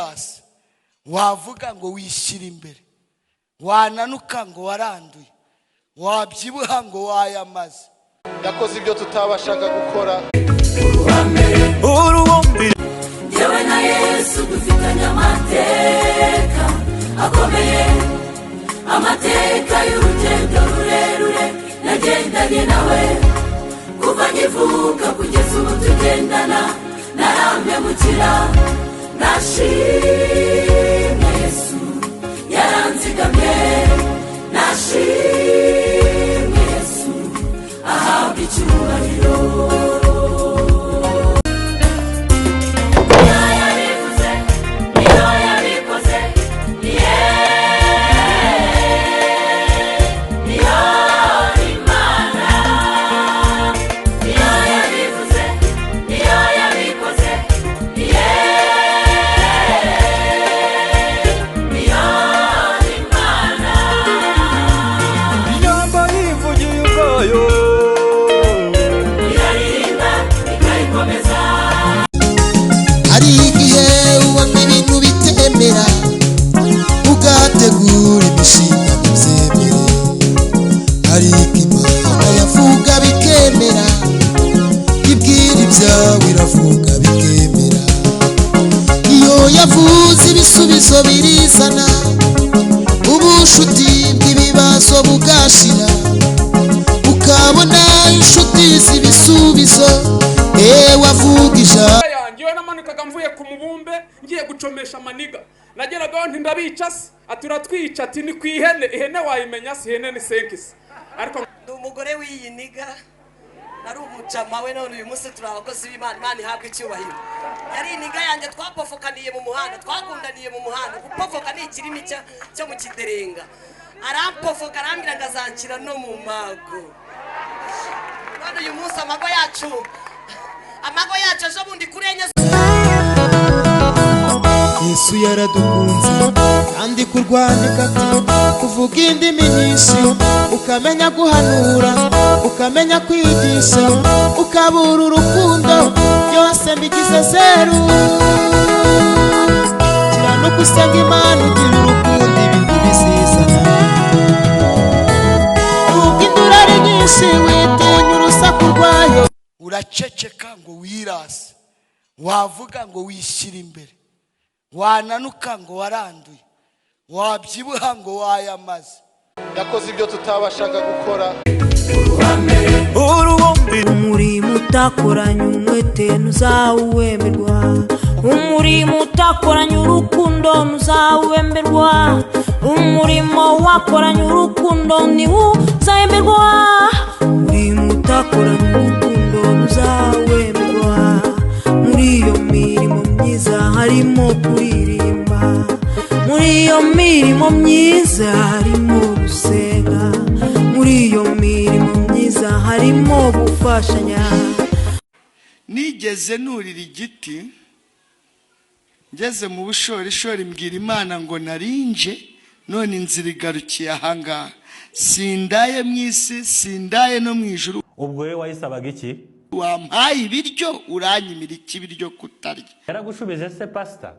Wirase, wavuga ngo wishyira imbere, wananuka ngo waranduye, wabyibuha ngo wayamaze. Yakoze ibyo tutabashaga gukora. Yewe na Yesu dufitanye amateka akomeye, amateka y'urugendo rurerure nagendanye nawe kuva nkivuka kugeza ubu tugendana. Narampemukira, nashimye Yesu yaranzigamye, nashimye Yesu ahabwa icyubahiro. Niyo yabivuze, niyo yabikoze, niye niyo Imana. Niyo yabivuze, niyo yabikoze, niye niyo Imana. Inyambo yivugiye ubwayo. Irarinda ikayikomeza. Hari igihe ubona ibintu bitemera, ugategura imishinga ntibyemere, ariko Imana yavuga bikemera. Ibwira ibyawe iravuga bikemera. Iyo yavuze ibisubizo birizana, ubushuti bw'ibibazo bugashira, ukabona inshuti z'ibisubizo. Ewe avuga ijambo. Yanjye iyo namanukaga mvuye ku mubumbe ngiye gucomesha amaniga, nageragaho nti: "Ndabica se?" Ati: "Uratwica." Ati: "Ni ku ihene." Ihene wayimenya se? Ihene ni senkisi ariko. Ndi umugore w'iyi nigga, nari umujama we, none uyu munsi turi abakozi b'Imana. Imana ihabwa icyubahiro. Yari inigga yanjye, twapofokaniye mu muhanda, twakundaniye mu muhanda. Gupofoka ni ikirimi cyo mu kiderenga. Arampofoka, arambwira ngo azanshyira no mu mago. None uyu munsi amago yacu, amago yacu ejo bundi kuri 4. Yesu yaradukunze kandi kurwandika ati kuvuga indimi nyinshi, ukamenya guhanura, ukamenya kwigisha, ukabura urukundo, byose mbigize zeru. Kiranuka usenga Imana, ugira urukundo, ibindi bizizana. Nubwo induru ari nyinshi, witinya urusaku rwayo. Uraceceka ngo wirase, wavuga ngo wishyira imbere, wananuka ngo waranduye, wabyibuha ngo wayamaze. Yakoze ibyo tutabashaga gukora. Umurimo utakoranye umwete ntuzawuwemerwa, umurimo utakoranye urukundo ntuzawuwemerwa, umurimo wakoranye urukundo ntiwuzahemerwa, umurimo utakoranye urukundo ntuzawuwemerwa. Muri iyo mirimo myiza harimo kuririmba, muri iyo mirimo myiza harimo gusenga, muri iyo mirimo myiza harimo gufashanya. Nigeze nurira igiti ngeze mu bushorishori, mbwira Imana ngo narinje none inzira igarukiye ahangaha, sindaye mu isi, sindaye no mu ijuru. Ubwo wowe wayisabaga iki? Wampaye ibiryo, uranyimira iki ibiryo kutarya? Yaragushubije se, pasita?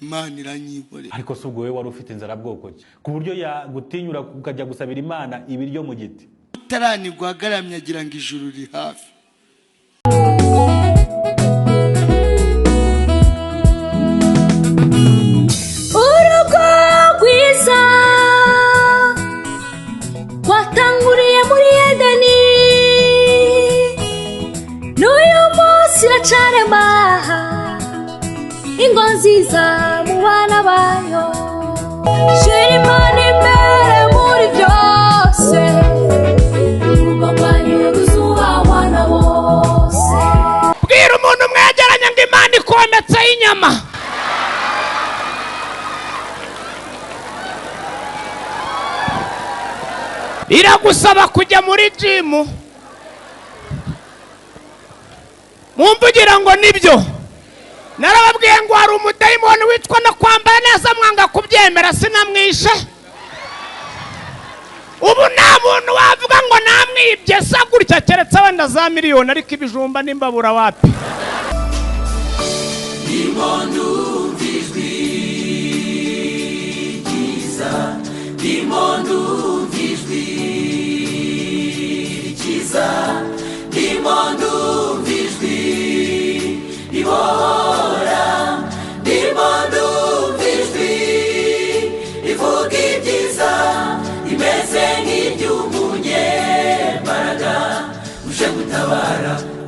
Imana iranyihorera. Ariko si ubwo wowe wari ufite inzara bwoko ki, ku buryo yagutinyura ukajya gusabira Imana ibiryo mu giti? Utaranigwa agaramye agira ngo ijuru riri hafi. Urugo rwiza rwatanguriye muri Edeni, n'uyu munsi iracarema ingo nziza mu bana bayo. Shira Imana imbere muri byose, urugo rwanyu ruzubahwa na bose. Bwira umuntu mwegeranye ngo Imana ikometseho inyama. Iragusaba kujya muri jimu, mumvugira ngo nibyo. Narababwiye ngo hari umudayimoni wicwa no kwambara neza, mwanga kubyemera, sinamwishe. Ubu nta muntu wavuga ngo namwibye sa gutya, keretse wenda za miliyoni, ariko ibijumba n'imbabura wapi. Ndimo ndumva ijwi. Ije gutabara.